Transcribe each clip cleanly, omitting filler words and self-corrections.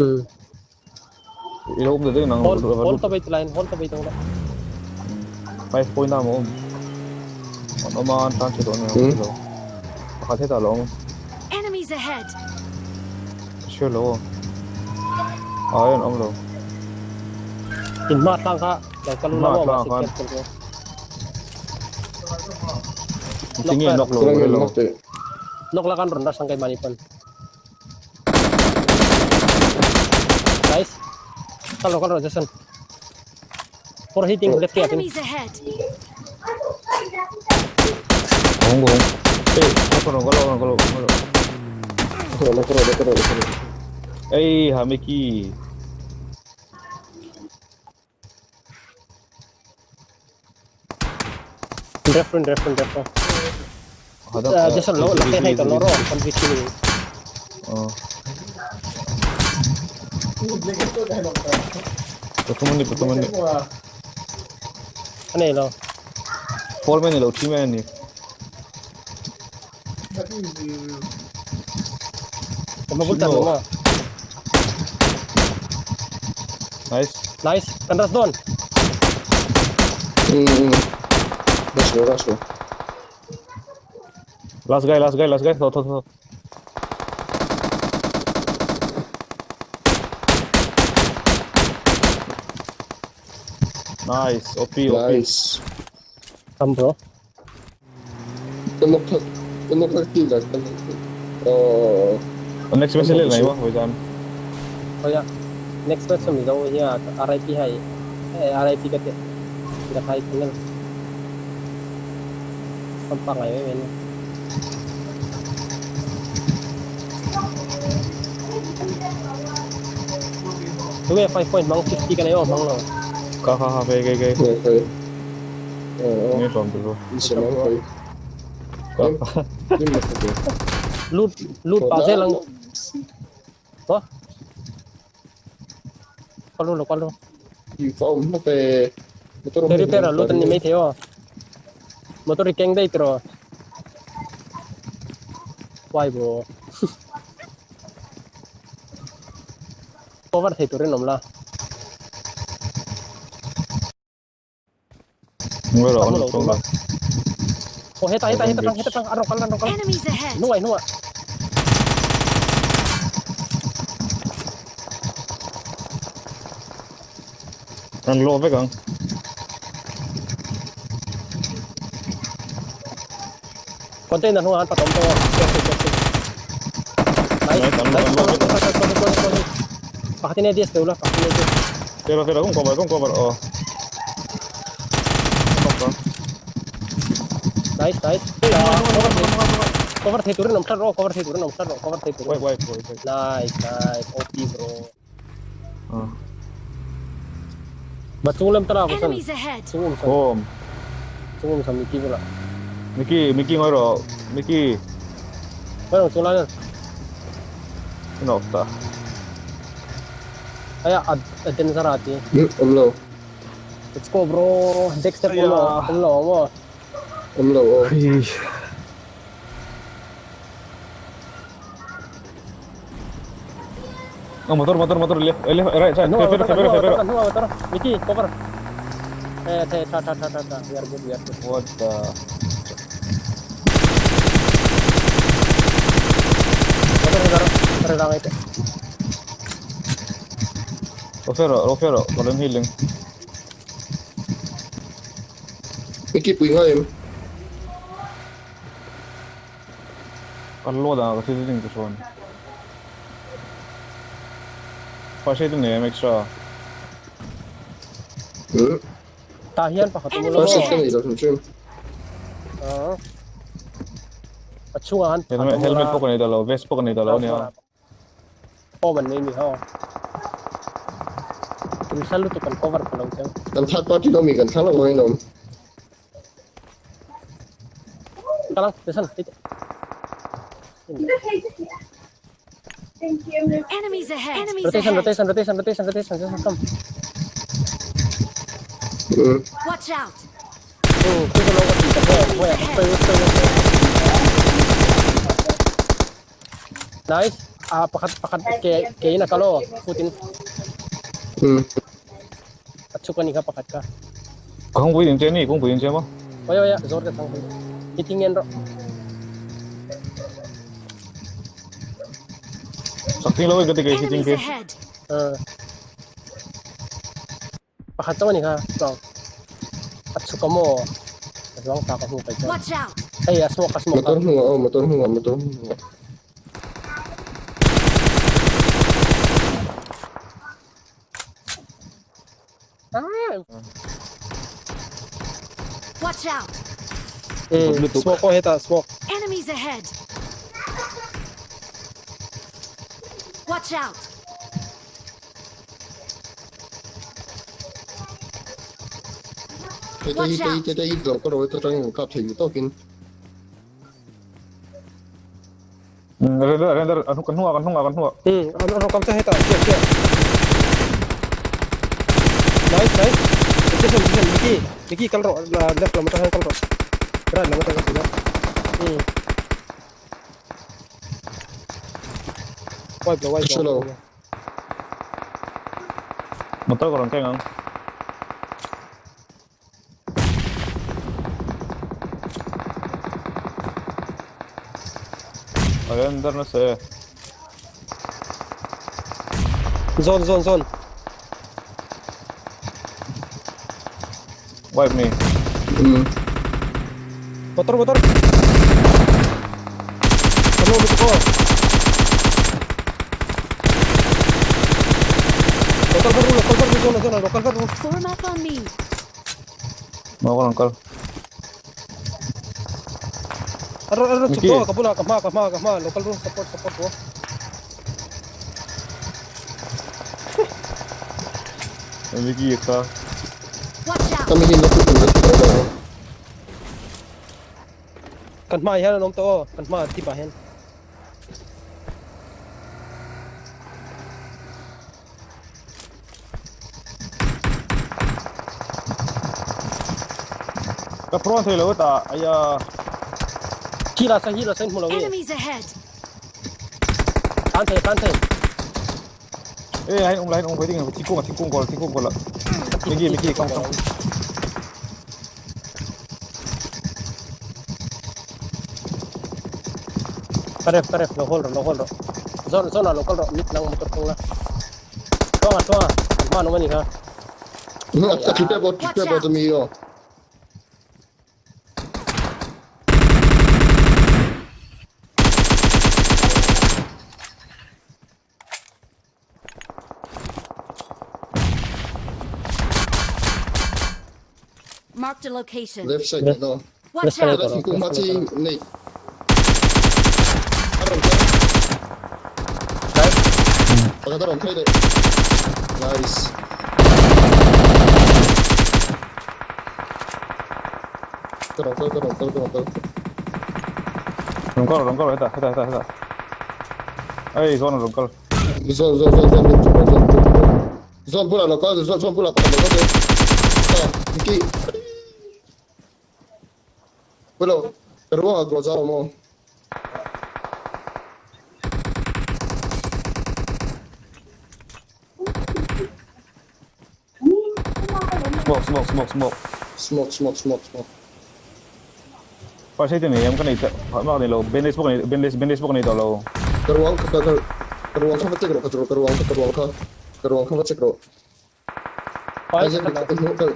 Hmm. Ilo um ding nang Hol hol ta bai line hol ta bai tong la. 5 point na mo um. On oman tan che don ne lo. Pakhat heta lo. Enemies ahead. Sure lo. Ai an om lo. In ma tlang kha lo kalu la Ma mo ma tlang se khan. careful bro. Tingi knock lo Kurang lo. nok te. Nok la kan ron ra sangkai mani pon. Nice. Kalau kalau Jason. For hitting left ya. Enemies ahead. Hong hong. Eh, ko lo ko lo ko lo ko lo. Nok ro nok ro nok ro. Ei, ha Mickey. Refrun refrun refrun. Jason lo la hai to loro kon victory. Oh. Patumani patumani. Anei lo. 4 man lo 3 man ni. Kamu bulta Sino? mo. Nice. Nice. Kanras don. Hmm. Rush lo rush lo. Last guy, last guy, last guy. Tho tho tho. Nice. OP OP. Nice. Come bro. Nok thak nok thak ti la. Oh. Next match le nai wa hoi jan. Oh ya. Next match mi zo ya RIP hai. Eh RIP kate. Dah hai tinggal. Pampang ai men. Tu 5 point mang 50 kan ayo mang lo. Ka ka ha pe ge ge. Okay. Oh. Ni from bro. Isa mang koi. Ka. Nim nok te. Loot loot pa lang. Ho? Kalau lo kalau. You found nok te. Motor Dari pera loot ni mai theo. Motor keng dai tro. Why bro? Cover thei turin om la. Ngoi ro Kamu on lo to la. Oh heta heta heta tang heta tang aro kalan aro kalan. Enemies ahead. Nuai nuai. An lo ve gang. Container nuai an patom to. Careful careful. Nice. Nice, Nice. nice, Cover cover cover cover cover. Pakatine dias dulu pakatine dias. Pero pero kung cover kung cover oh. Cover. Nice nice. Cover cover thei turin om ro cover thei turin om ro cover thei turin. Wait wait wait wait. Nice nice OP bro. Ah. Bachung lam tara kusan. Enemies ahead. Chungum san. Home. Chungum san Miki bula. Mickey Mickey ngoi ro. Mickey. Bueno, chung la. Knock ta. Aya ad aden sarati. Om lo. Let's go bro. Dexter Aya. om lo om lo mo. Om lo. Oh. Oh, motor motor motor left left right side. No, Pero pero no, pero. no, no, Miki cover. Eh, te ta ta ta ta ta. We are good, we are good. What the Motor ni daro, daro itu. Rofero Rofero golden healing. Mickey pui ngai em. Kan lo da ka thil ding tu son. First aid ne extra. Hmm. Tahian pa katumo lo. First aid kan ni lo chum. Ah. Achungan. Helmet helmet pok nei da lo, vest pok nei da lo nia. Oh, man ni ho. In salu tu kan cover pa lang siya. Kan third party lo mi kan thang lo ngai nom. Kalang, Jason, itu. Enemies ahead. Enemies Rotation, ahead. rotation, rotation, rotation, rotation, Jason, come. Hmm. Watch out. Itu lo ko dito. Boy, boy, boy, boy. Nice. Ah pakhat pakhat ke ke in a kal aw foot in. Hmm. A chhuk a ni kha pakhat kha. Kawngpui in che ni kawngpui in che maw? Oi oi zawr ka chang thei. I thing en rawh. Sak thing lo in ka ti kei si ting Enemies khi. ahead! Ah. Pakhat chauh a ni kha chuang a chhuk a maw a zuang ta ka hmu kai chuan. Watch out! Hei a smoke a smoke a. Motor hnungah aw motor hnungah motor hnungah. Watch out! Smoke aw hetah smoke. Enemies ahead! Watch out! Hei te hi te hi lo ka ro atangin an kap thei tawkin. Render render kan hnungah kan hnungah kan hnungah. An rawn kam chiah hetah chiah chiah. Nice nice. Jason Jason Mickey Mickey kal rawh left lam atang hian kal rawh. Right lam atang ka ti a. Wipe lo wipe lo. Motor ka rawn keng ang. A render nasa e. Zone zone zone. Wipe me. Motor motor. Hello lutuk aw. Local bar local bar zone zone local bar. Form up on me. Mau ka lang kal. Aro aro chuk to ka bula ka hma ka hma ka hma local room support support bo. Mickey ka. Watch out. Kami hin na tu na tu na. Kan hma hian an awm tawh aw, kan hma tip ah hian. Ka prawn thei lo ta aya. Hi la sa hi la sa in hmu lo nge. Enemies ahead. Tan thei tan thei. Eh hai um lai um phei ding thingkung thingkung kol thingkung kol. Miki Miki kong kong. Karef karef lo hold rawh lo hold rawh. Zawn zawn ah lo kal rawh mit nang motor kawng la. Tuanga tuanga an hman awm a ni kha. A thi tep aw thi tep aw chumi aw. Marked a location. Left side ni no. Watch Left side. out! Tuna thingkung hma chi nei. A rawn kal. Pakhat a rawn phei leh. Nice. Ka rawn kal ka rawn kal ka rawn kal. Rawn kal rawn kal hetah hetah hetah hetah. Ei zawn a rawn kal. Zawn zawn zawn zawn zawn zawn zawn zawn bulah lo kal zawn zawn bulah pakhat lo kal ta Miki Bulo ka ruangah groza a awm aw. Smoke smoke smoke smoke. Smoke smoke smoke smoke. First aid nei em ka nei tawh bak nei lo bandage pawh ka nei bandage bandage pawh ka nei tawh lo. Ka ruang ka ka ka ruang kha va check rawh ka ka ruang kha ka ruang kha ka ruang kha va check rawh. Isaac ka hnu ka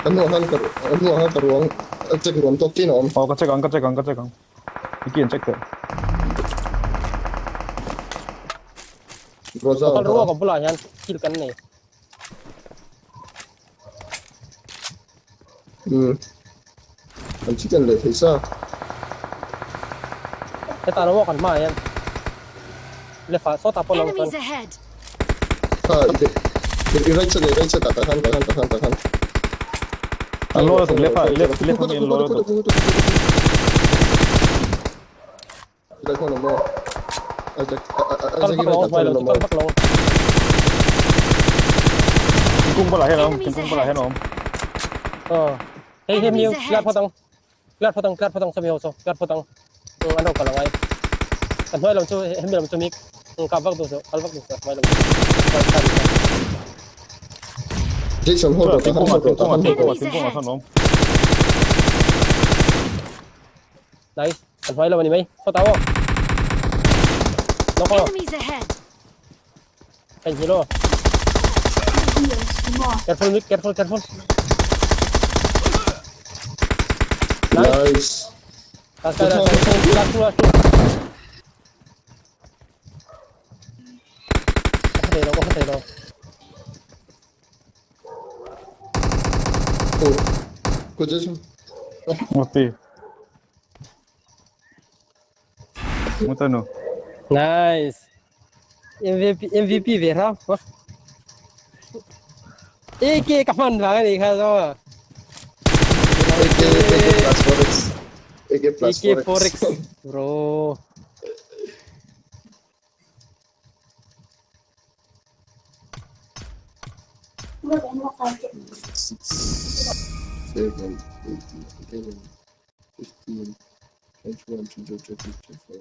ka hnuah khan ka hnuah khan ka ruang check ruam tawk chin a awm. Aw ka check ang ka check ang ka check ang. Miki an check teh. Roza Local ruang ka bulah hian thil kan nei. Umm an chicken leh thei sa. Hetah lo kan hmaah hian left ah sawtah pawh lo chuan. Enemies ahead. Kha i right side right side ah tah khan tah khan tah khan tah khan. An law lutuk left ah left left ami an law lutuk. Helai khawn awm maw? Kal vak lo hmai lo chu kal vak lo. Thingkung bulah hian a awm, thingkung bulah hian a awm. Aw, hei hei mi clear phawt ang, clear phawt ang, clear phawt ang sawmi ho saw, clear phawt ang. An ro kal angai. Kan hnuai lam chu hemi lam chu mi Kap vak duh suh, kal vak duh suh, hmai lam. Kal kal kal. Jason hold rawh, tahan hold rawh, tahan hold rawh. Thingkungah, thingkungah sawn awm. Nice. An hmai lam a ni mai. Sawtah aw. Knock aw. Enemies ahead! Kan hilo. Careful Mick, careful, careful. Nice. Nice. Last guy, last guy. Last two, last two. Ka thei lo, ka thei lo. Oh. Ko Jason. Mati. Mutano. Nice. MVP MVP ve ra. AK ka hman vang ani kha zo. AK AK plus 4x. AK plus AK 4x. 4x bro. 6, 7, 8, 11, 15, 21, 22, 23, 24.